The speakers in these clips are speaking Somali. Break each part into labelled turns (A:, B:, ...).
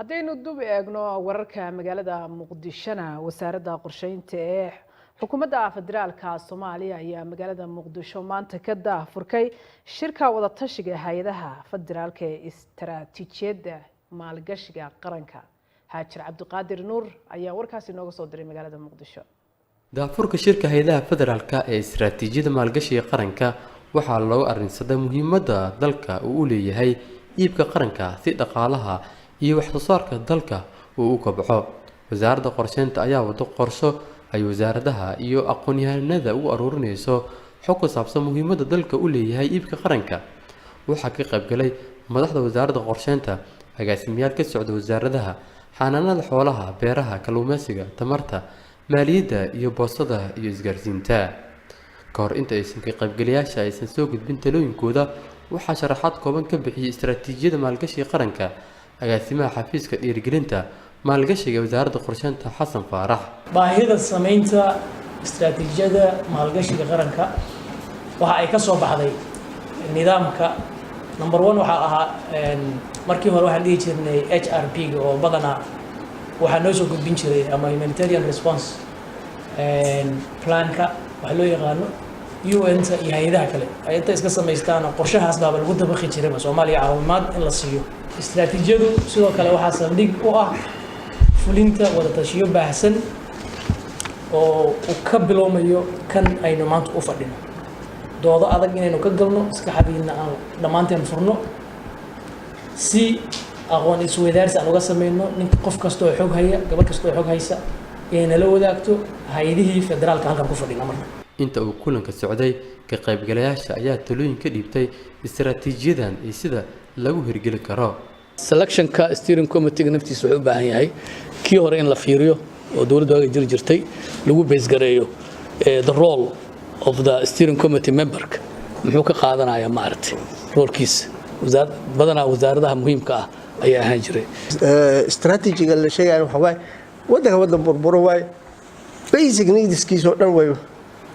A: Haddaynu dub eegno wararka magaalada Muqdishona, Wasaaradda Qorsheynta ee Xukuumadda Federaalka Soomaaliya ayaa magaalada Muqdisho maanta ka daahfurkay shirka wadatashiga hay-adaha federaalka ee istaraatiijiyadda maalgashiga qaranka. Haajir Cabdiqaadir Nuur ayaa warkaasi nooga soo diray magaalada Muqdisho.
B: Daafurka shirka hay-adaha federaalka ee istaraatiijiyadda maalgashiga qaranka waxaa loogu arrinsaday muhiimadda dalka uu u leeyahay iibka qaranka si dhaqaalaha iyo wax soo saarka dalka uu u kobco. Wasaaradda Qorsheynta ayaa wado qorsho ay wasaaradaha iyo aqoon-yahanada u aruurinayso xog ku saabsan muhiimadda dalka u leeyahay iibka qaranka. Waxaa ka qaybgalay madaxda Wasaaradda Qorsheynta, agaasimayaal ka socda wasaaradaha xanaanada xoolaha, beeraha, kalluumeysiga, tamarta, maaliyadda iyo boostada iyo isgaarsiinta. Ka hor inta aysan ka qaybgalayaasha aysan soo gudbin talooyinkooda, waxaa sharaxaad kooban ka bixiyey istaraatiijiyadda maalgashiga qaranka agaasimaha xafiiska dhiirigelinta maalgashiga Wasaaradda Qorsheynta, Xasan Faarax.
C: Baahida samaynta istaraatiijiyadda maalgashiga qaranka waxa ay ka soo baxday nidaamka. Number one waxaa ahaa, markii hore waxaan dhihi jirnay HRP ga, oo badanaa waxaa noo soo gudbin jiray ama humanitarian response plan-ka waxa loo yaqaano, UN-ta iyo hay-adaha kale ay inta iska samaystaan, qorshahaas baaba lagu dabaqi jirayba Soomaaliya caawimaad in la siiyo. Istaraatiijiyadu sidoo kale waxaa saldhig u ah fulinta wadatashiyo baahsan oo uu ka bilowmayo kan aynu maanta u fadhino, doodo adag inaynu ka galno, maskaxdiina aan dhammaanteen furno si aqoon isweydaarsi aan uga sameyno. Ninka qof kasta oo xog haya, gabadh kasta oo xog haysa, inay nala wadaagto hay-adihii federaalka halkan ku fadhina marka.
B: Inta uu kulanka socday, ka qaybgalayaasha ayaa talooyin ka dhiibtay istaraatiijiyadan iyo sida lagu hirgeli karo.
D: Selectionka steering committee naftiisa wuxuu u baahan yahay kii hore in la fiiriyo oo dowladdu waaga jiri jirtay lagu base gareeyo the role of the steering committee memberka, muxuu ka qaadanayaa, maaragtay, roolkiisa. Badanaa wasaaradaha muhiimka ah ayaa ahaan jiray.
E: Strategiga la sheegaya waxa waaye waddanka waddan burburo waaye, basic needskiisa oo dhan way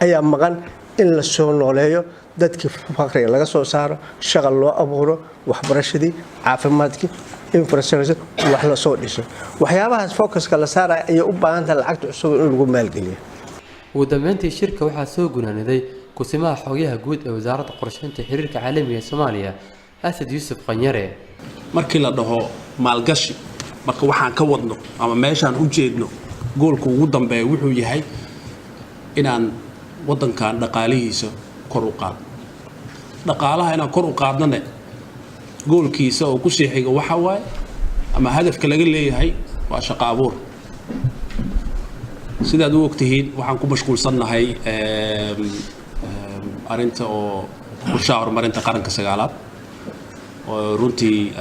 E: ayaa maqan. In la soo nooleeyo dadkii, faqriga laga soo saaro, shaqa loo abuuro, waxbarashadii, caafimaadkii, infrastructure wax la soo dhiso, waxyaabahaas focuska la saaraya ayay u baahan tahay lacagta cusub in lagu maalgeliyo.
B: Ugu dambeyntii, shirka waxaa soo gunaaniday kusimaha xoghayaha guud ee Wasaaradda Qorsheynta Xiriirka Caalamiga ee Soomaaliya, Asad Yuusuf Qanyare.
F: Markii la dhaho maalgashi, marka waxaan ka wadno ama meeshaan u jeedno, goolka ugu dambeeya wuxuu yahay inaan waddankan dhaqaalihiisa kor u qaadno. Dhaqaalaha inaan kor u qaadnane, goolkiisa oo kusii xiga waxa waaye ama hadafka laga leeyahay waa shaqo abuur. Sidaad u ogtihiin, waxaan ku mashquulsannahay arrinta oo qorshaha horumarinta qaranka sagaalaad, oo runtii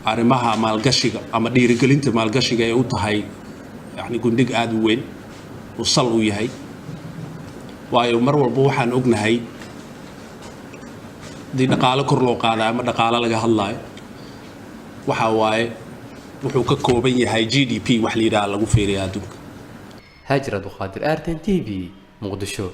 F: arrimaha maalgashiga ama dhiirigelinta maalgashiga ay u tahay yani gundhig aada u weyn oo sal u yahay. Waayo, mar walba waxaan ognahay haddii dhaqaalo kor loo qaadayo ama dhaqaalo laga hadlaayo, waxa waaye wuxuu ka kooban yahay GDP wax la yidhaha lagu fiiriya adduunka.
B: Haajir Abduqaadir, RTN TV, Muqdisho.